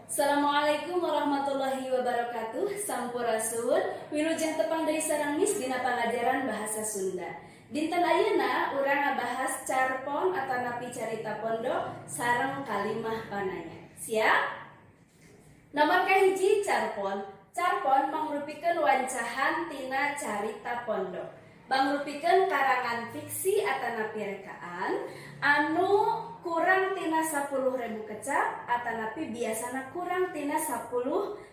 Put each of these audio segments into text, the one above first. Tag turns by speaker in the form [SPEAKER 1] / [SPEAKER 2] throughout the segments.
[SPEAKER 1] Assalamualaikum warahmatullahi wabarakatuh. Sampurasun. Wilujeng tepang deui sareng Miss dina pangajaran bahasa Sunda. Dinten ayeuna urang ngabahas carpon atanapi carita pondok sareng kalimah pananya. Siap? Nomor kahiji, carpon. Carpon mangrupikeun wancahan tina carita pondok. Mangrupikeun karangan fiksi atanapi rekaan anu kurang tina 10.000 kecap atanapi biasana kurang tina 10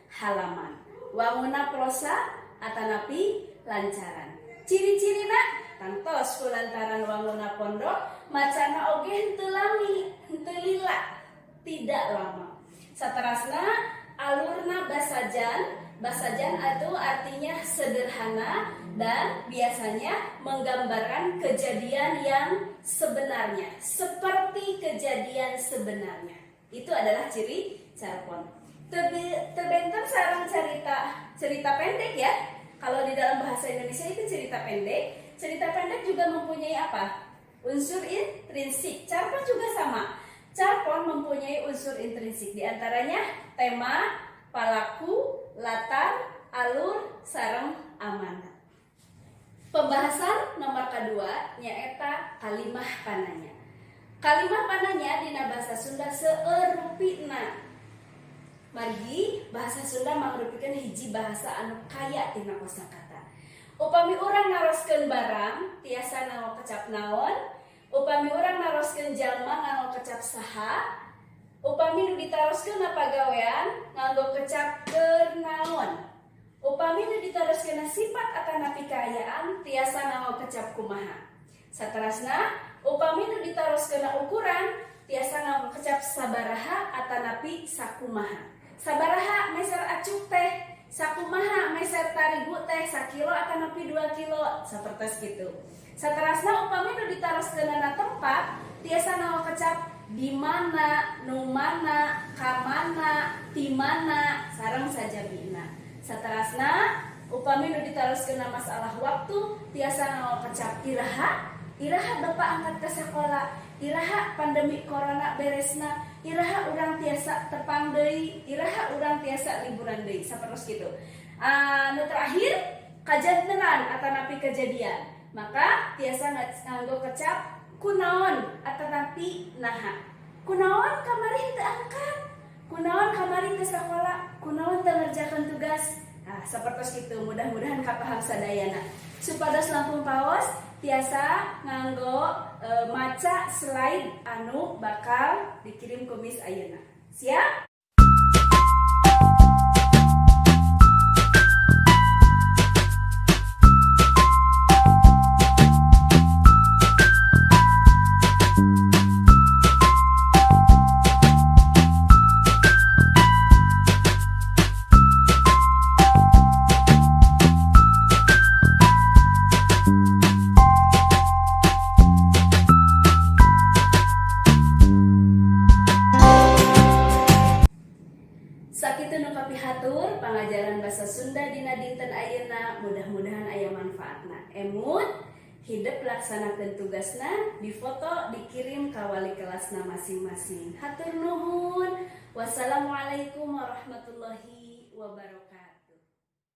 [SPEAKER 1] halaman. Wanguna prosa atanapi lancaran. Ciri-cirina tangtos kulantaran wanguna pondok, macana oge henteu lami, henteu lila, tidak lama. Saterasna alurna basajan. Basajan itu artinya sederhana dan biasanya menggambarkan kejadian yang sebenarnya, seperti kejadian sebenarnya. Itu adalah ciri carpon. Teu benten sareng cerita cerita pendek ya. Kalau di dalam bahasa Indonesia itu cerita pendek. Cerita pendek juga mempunyai apa? Unsur intrinsik. Carpon juga sama. Carpon mempunyai unsur intrinsik. Di antaranya tema, palaku, latar, alur, sareng amanat. Pembahasan nomor kedua nyaeta kalimah pananya. Kalimah pananya dina bahasa Sunda seueur rupina. Margi bahasa Sunda mangrupikeun hiji bahasa anu kaya tina kosakata. Upami urang naroskeun barang tiasa nganggo kecap naon, upami urang naroskeun jalma nganggo kecap saha, upami nu ditaroskeun pagawean nganggo kecap keur naon. Upami nu ditaroskeun sifat atanapi kaayaan tiasa nganggo kecap kumaha. Saterasna upami nu ditaroskeun ukuran tiasa nganggo kecap sabaraha atanapi sakumaha. Sabaraha meser acuk teh, sakumaha meser tarigu teh, sakilo atanapi 2 kilo, seperti gitu. Saterasna upami nu ditaroskeunana tempat tiasa nganggo kecap di mana, nu mana, ka mana, ti mana, sareng sajabina. Saterasna upami nu ditaroskeun masalah waktu tiasa nganggo kecap iraha, iraha bapak angkat ke sekolah, iraha pandemi corona beresna, iraha urang tiasa tepang deui, iraha urang tiasa liburan deui, sapertos gitu. Nu terakhir kajantenan atanapi kejadian, maka tiasa nganggo kecap kunaon atanapi naha. Kunaon kamari teu angkat, kunaon kamari teu sekolah, kunaon teu ngerjakan tugas. Nah, seperti itu, mudah-mudahan kapaham sadayana. Supados langkung paos tiasa nganggo maca slide anu bakal dikirim ku Miss ayeuna. Siap? Sakitu nu kapihatur pangajaran bahasa Sunda dina dinten ayeuna, mudah-mudahan aya manfaatna. Emut, hidep laksanakeun tugasna, difoto, dikirim ka wali kelasna masing-masing. Hatur nuhun. Wassalamualaikum warahmatullahi wabarakatuh.